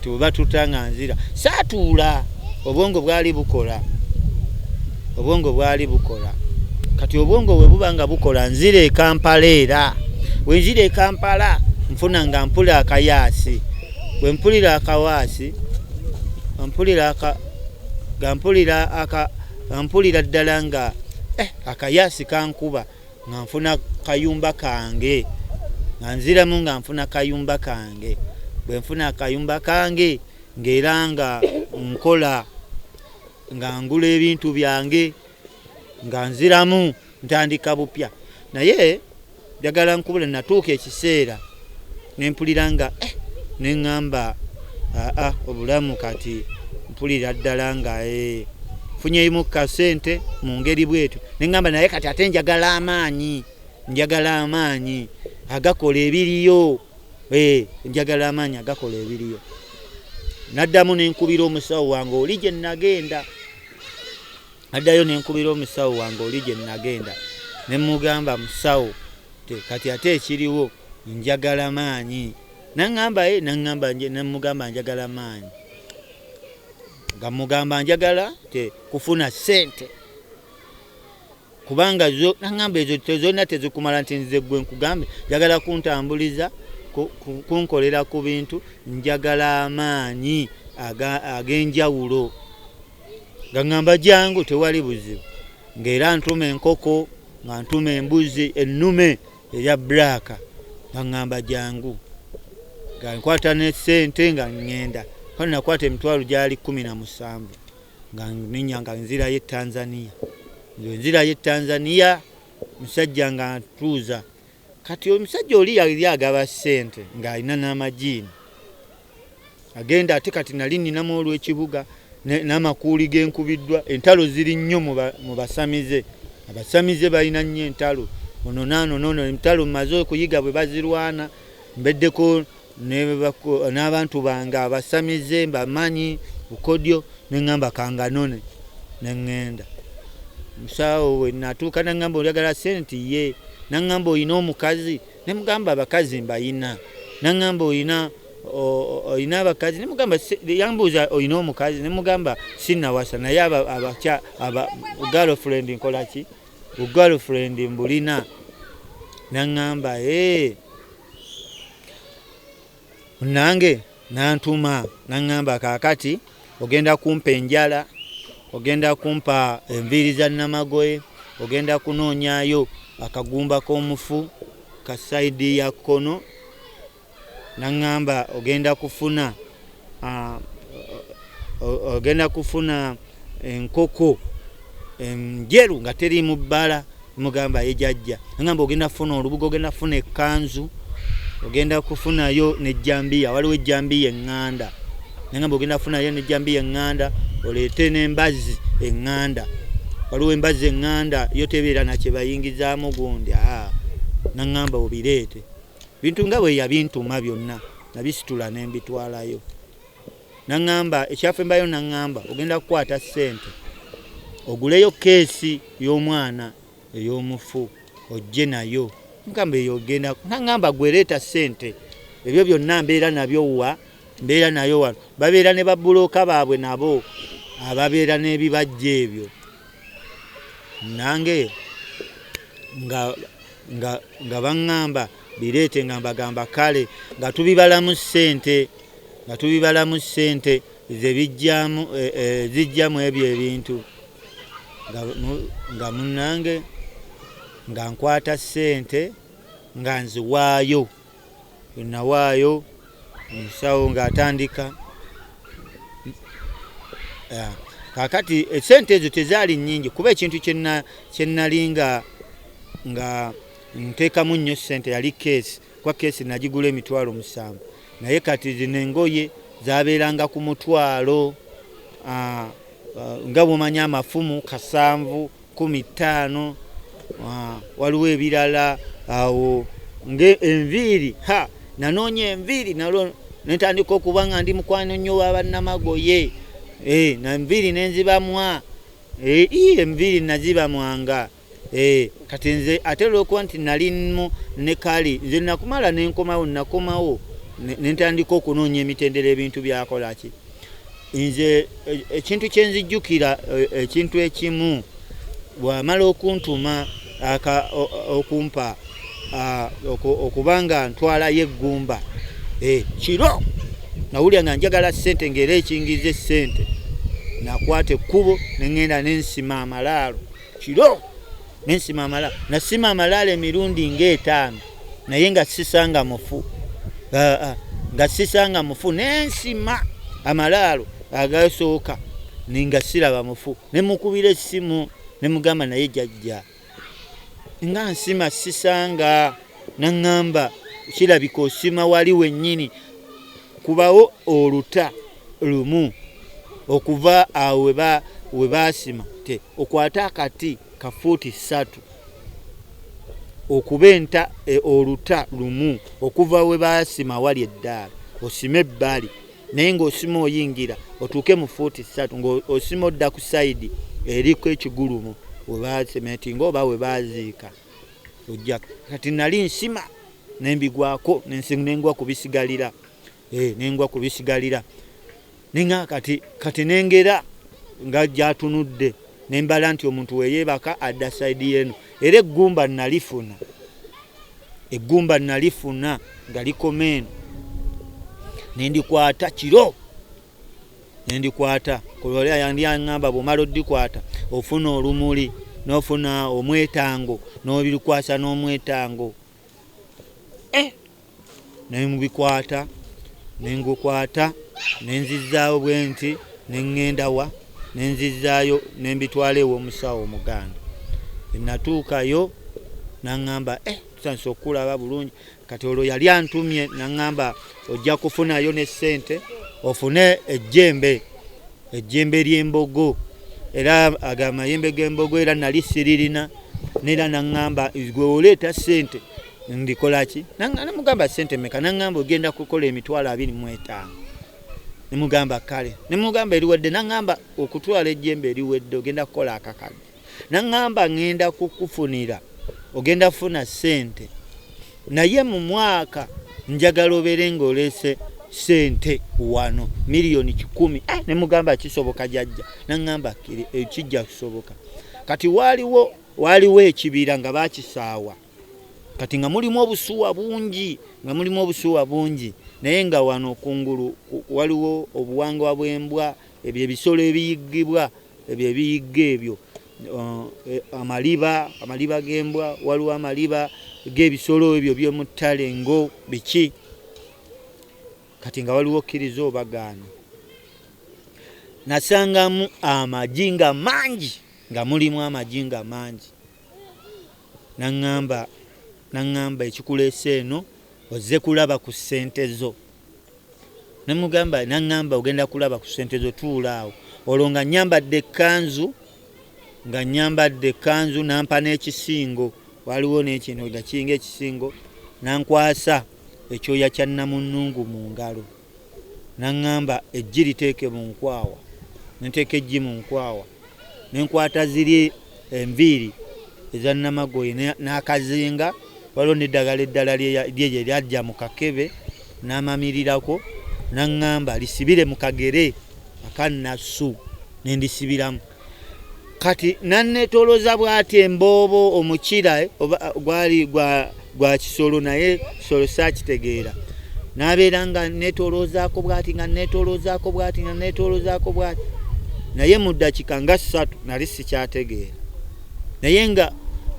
Kati bwe batuta nga nzira, saatuula, obwongo bwali bukola, obwongo bwali bukola. Kati obwongo bwe buba nga bukola, nzira e Kampala, era bwe nzira e Kampala nfuna nga mpulira akayaasi. Bwe mpulira akawaasi, mpulira aka nga mpulira aka nga mpulira ddala nga akayaasi kankuba, nga nfuna kayumba kange, nga nziramu nga nfuna kayumba kange. Bwe nfuna akayumba kange, ng'era nga nkola, nga ngula ebintu byange, nga nziramu ntandika bupya. Naye njagala nkubula, natuuka ekiseera nempulira nga neŋŋamba, aa, obulamu kati mpulira ddala nga nfunyemu kasente mu ngeri bwetyo. Neŋŋamba, naye kati ate njagala amaanyi, njagala amaanyi agakola ebiriyo, njagala amaanyi agakola ebiriyo. Naddamu nenkubira omusawo wange oli gye nagenda, addayo nenkubira omusawo wange oli gye nagenda, ne mugamba, "Musawo, kati ate ekiriwo njagala maanyi." Naŋŋamba ye, naŋŋamba, nemugamba njagala maanyi, nga mugamba njagala te kufuna ssente, kubanga zo naŋŋamba ezo tezonna tezikumala, nti nze gwe nkugambe njagala kuntambuliza, kunkolera ku bintu, njagala amaanyi ag'enjawulo. Nga ŋŋamba jangu, tewali buzibu. Ng'era ntuma enkoko, nga ntuma embuzi ennume eya black, nga ŋŋamba jangu, nga nkwata ne ssente nga ŋŋenda. Kale nakwata emitwalo gyali 17, nga ninya nga nzirayo e Tanzania. Nze nzirayo e Tanzania, musajja nga ntuuza. Kati omusajja oli yali agaba ssente ng'alina n'amajiini agenda. Ate kati nali ninamu olw'ekibuga n'amakuuli genkubiddwa. Entalo ziri nnyo mu basamize, abasamize balina nnyo entalo, ono naano noono. Entalo mmaze okuyiga bwe bazirwana, mbeddeko n'abantu bange abasamize, mbamanyi bukodyo. Neŋŋamba kanganone, neŋŋenda. Musawo we natuuka naŋŋamba, "Oyagala sente?" Ye naŋŋamba, "Oyina omukazi?" Nemugamba, "Abakazi mbayina." Naŋŋamba, "Oyina abakazi?" Nemugamba, yambuuza, "Oyina omukazi?" Nemugamba, "Sinnawasa, naye aba girlfriend nkola ki, girlfriend mbulina." Naŋŋamba, "Ee." Nange nantuma, naŋŋamba, "Kaakati ogenda kumpa enjala, ogenda kumpa enviiri za namagoye, ogenda kunoonyayo akagumba k'omufu ka side ya kkono." Naŋŋamba, "Ogenda kufuna enkoko enjeru nga teri mu bbala." Mugamba, "Ye jajja." Naŋŋamba, "Ogenda kufuna olubugo, ogenda kufuna ekkanzu, ogenda kufunayo nejjambiya." Waliwo ejjambiya eŋŋanda. Naŋŋamba, "Ogenda kufunayo nejjambiya eŋŋanda, oleete n'embazzi eŋŋanda." Waliwo embazzi eŋŋanda, yo tebeera nakyebayingizaamu gundi. Aa, naŋŋamba obireete. Bintu nga bwe yabintuma byonna nabisitula nembitwalayo. Naŋŋamba ekyafembayo, naŋŋamba, "Ogenda kukwata ssente oguleyo keesi y'omwana ey'omufu, ojje nayo." Mugamba, "Eyo ogenda?" Naŋŋamba, "Gwe leeta ssente, ebyo byonna mbeera nabyo." Wa mbeera nayo wano, babeera ne babulooka baabwe, nabo ababeera n'ebibajja ebyo. Nange nga baŋŋamba bireete, nga mbagamba kale, nga tubibalamu ssente, nga tubibalamu ssente ze bijjamu, zijjamu ebyo ebintu. Nga munnange nga nkwata ssente nga nziwaayo. Nawaayo, omusawo ng'atandika. Kaakati esente ezo tezaali nnyingi, kuba ekintu kye nali nga nteekamu nnyo ssente yali keesi, kuba keesi nagigula 70,000. Naye kati zino engoye zabeeranga ku mutwalo, nga bwomanyi amafumu 70, 15. Waliwo ebirala awo nga enviiri. Ha, nanoonya enviiri nalwo nentandika okuba nga ndi mukwano nnyo wabannamagoye. Enviiri nenzibamwa. Enviiri nazibamwanga. Kati nze ate olwokuba nti nalimu ne kali nze nakumala nenkomawo, nakomawo. Nentandika okunoonya emitendera ebintu byakola ki. Nze ekintu kyenzijjukira, ekintu ekimu, bwamala okuntuma okumpa okubanga ntwalayo eggumba, kiro nawulira nga njagala ssente, ng'era ekingiza essente, nakwata ekkubo neŋŋenda nensima amalaalo kiro, nensima amalaalo. Nasima amalaalo emirundi ng'etaano, naye nga sisanga mufu, nga sisanga mufu. Nensima amalaalo agasooka nga siraba mufu, nemukubira essimu nemugamba, naye jjajja nga nsima sisanga. Naŋŋamba, kirabika osima wali wennyini, kubawo oluta lumu okuva awo we baasima, te okwate akati ka fuuti 3 okuba enta oluta lumu okuva we baasima wali eddaala, osime ebbali, naye ng'osima oyingira otuuke mu fuuti 3, ng'osima odda ku sayidi eriko ekigulumo we basementinga oba we baaziika ojja. Kati nali nsima nembigwako, nengwa ku bisigalira, nengwa ku bisigalira, nenga kati nengera nga gyatunudde, nembala nti omuntu weyeebaka adda sayidi eno. Era eggumba nalifuna, eggumba nalifuna nga likoma eno, nendikwata kiro, nendikwata. Kulwali yandi aŋŋamba, bw'omala oddikwata ofuna olumuli n'ofuna omwetango n'obikwasa n'omwetango, nemubikwata, nengukwata, nenzizaawo bwe nti, neŋŋenda wa, nenzizaayo, nembitwala ew'omusawo omuganda. Natuukayo naŋŋamba, tusanyusa okulaba bulungi. Kati olwo yali antumye naŋŋamba, ojja kufunayo ne ssente ofune ejjembe, ejjembe ly'embogo, era aga amayembe g'embogo, era nali siririna. Neera naŋŋamba, gwe oleeta ssente ndikola ki? Namugamba, ssente meka? Naŋŋamba, ogenda kukola 25,000. Nemugamba kale, nemugamba eriwedde. Naŋŋamba okutwala ejjembe eriwedde ogenda kukola akakadde. Naŋŋamba ŋŋenda kukufunira, ogenda kufuna ssente, naye mu mwaka njagala obeere ng'oleese ssente wano 100,000,000. Nemugamba kisoboka jjajja? Naŋŋamba kijja kusoboka. Kati waaliwo ekibira nga bakisaawa, kati nga mulimu obusuwa bungi, nga mulimu obusuwa bungi, naye nga wano kungulu waliwo obuwangwa bw'embwa, ebyo ebisolo ebiyiggibwa, ebyo ebiyigga ebyo, amaliba, amaliba g'embwa, waliwo amaliba g'ebisolo ebyo by'omu ttale ngo biki. Kati nga waliwo kkiriza obagaana. Nasangamu amagi nga mangi, nga mulimu amagi nga mangi. Naŋŋamba ekikuleese eno ozze kulaba ku ssente zo. Nemugamba, naŋŋamba ogenda kulaba ku ssente zo, tuula awo. Olwo nga nnyambadde ekkanzu, nga nnyambadde ekkanzu, nampa n'ekisingo, waliwo n'ekintu nga kiringa ekisingo, nankwasa ekyoya kya nnamunnungu mu ngalo. Naŋŋamba eggi liteeke mu nkwawa, ne nteeka eggi mu nkwawa, ne nkwata ziri enviiri eza nnamagoye n'akazinga, waliwo n'eddagala eddala lye lyajja mu kakebe, n'amamirirako, naŋŋamba lisibire mu kagere akannasu, ne ndisibiramu. Kati nanneetoolooza bw'ati emboobo, omukira, oba gwali gwa kisolo, naye kisolo saakitegeera. N'abeera nga neetooloozaako bw'ati, nga neetooloozaako bw'ati, nga neetooloozaako bw'ati, naye mu ddakiika nga 3 nali sikyategeera. Naye nga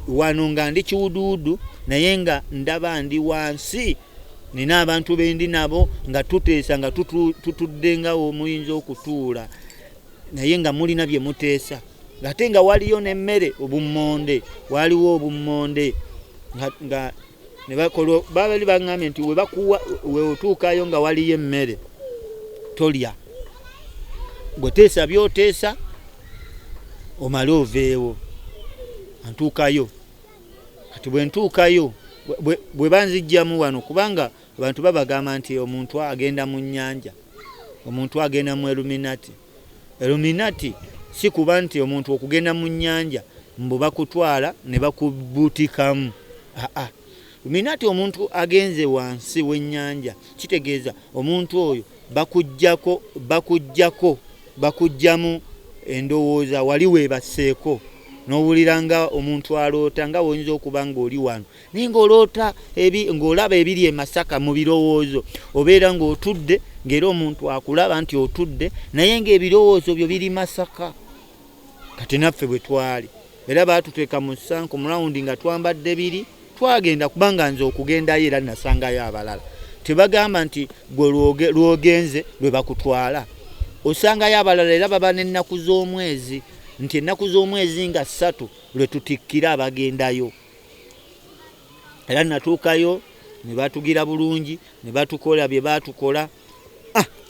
wano nga ndi kiwuduwudu, naye nga ndaba ndi wansi, nina abantu be ndi nabo nga tuteesa, nga tutudde nga omuyinza okutuula, naye nga mulina bye muteesa, ate nga waliyo n'emmere, obummonde, waliwo obummonde nga ne bakola, baali baŋŋambye nti we bakuwa, we otuukayo nga waliyo emmere tolya, gwe teesa by'oteesa omale oveewo. Ntuukayo, kati bwe ntuukayo bwe banzijjamu wano, kubanga abantu babagamba nti omuntu agenda mu nnyanja, omuntu agenda mu Illuminati. Illuminati si kuba nti omuntu okugenda mu nnyanja mbu bakutwala ne bakubutikamu. Aa, Luminati omuntu agenze wansi w'ennyanja, kitegeeza omuntu oyo bakuggyako, bakuggyako, bakugyamu endowooza, wali weebaseeko n'owulira nga omuntu aloota, nga woyinza okuba ng'oli wano naye ng'oloota ng'olaba ebiri e Masaka mu birowoozo. Obeera ng'otudde, ng'era omuntu akulaba nti otudde, naye ng'ebirowoozo byo biri Masaka. Kati naffe bwe twali, era baatuteeka mu ssanku mu rawundi nga twambadde biri, twagenda, kubanga nze okugendayo era nasangayo abalala. Tebagamba nti gwe lwogenze lwe bakutwala, osangayo abalala era baba n'ennaku z'omwezi, nti ennaku z'omwezi nga 3 lwe tutikkira abagendayo. Era natuukayo ne batugira bulungi, ne batukola bye batukola,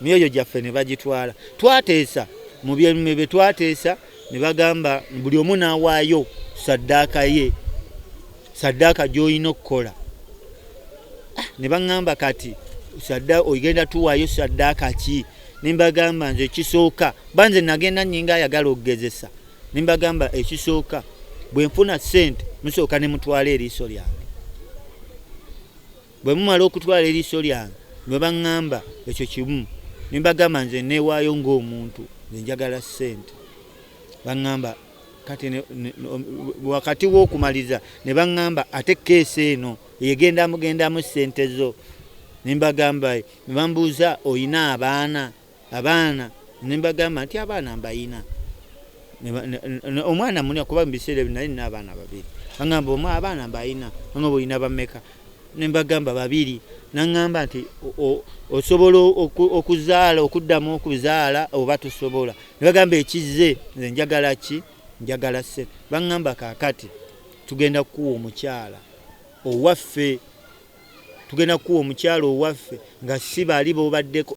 myoyo gyaffe ne bagitwala. Twateesa mu bye twateesa, ne bagamba buli omu n'awaayo saddaaka ye, saddaaka gy'olina okukola. Ne baŋŋamba kati ogenda tuwaayo saddaaka ki? Ne mbagamba nze ekisooka, banze nagenda nnyinga ayagala okugezesa, ne mbagamba ekisooka bwe nfuna ssente musooka ne mutwala eriiso lyange. Bwe mumala okutwala eriiso lyange, ne baŋŋamba ekyo kimu, ne mbagamba nze neewaayo ng'omuntu, nze njagala ssente. Baŋŋamba kati wakati w'okumaliza ne baŋŋamba ate keesi eno egenda mugendamu ssente zo. Ne mbagamba, ne bambuuza oyina abaana? Abaana ne mbagamba nti abaana mbayina. Omwana muni, kuba mu biseera ebyo nali nina abaana 2. Baŋŋamba abaana mbayina. Baŋŋamba oyina bameka? Ne mbagamba 2. Naŋŋamba nti osobola okuzaala, okuddamu okuzaala oba tosobola? Ne bagamba ekizze nze njagala ki? Njagala ssente. Baŋŋamba kaakati tugenda kukuwa omukyala owaffe, tugenda kukuwa omukyala owaffe nga si bali b'obaddeko.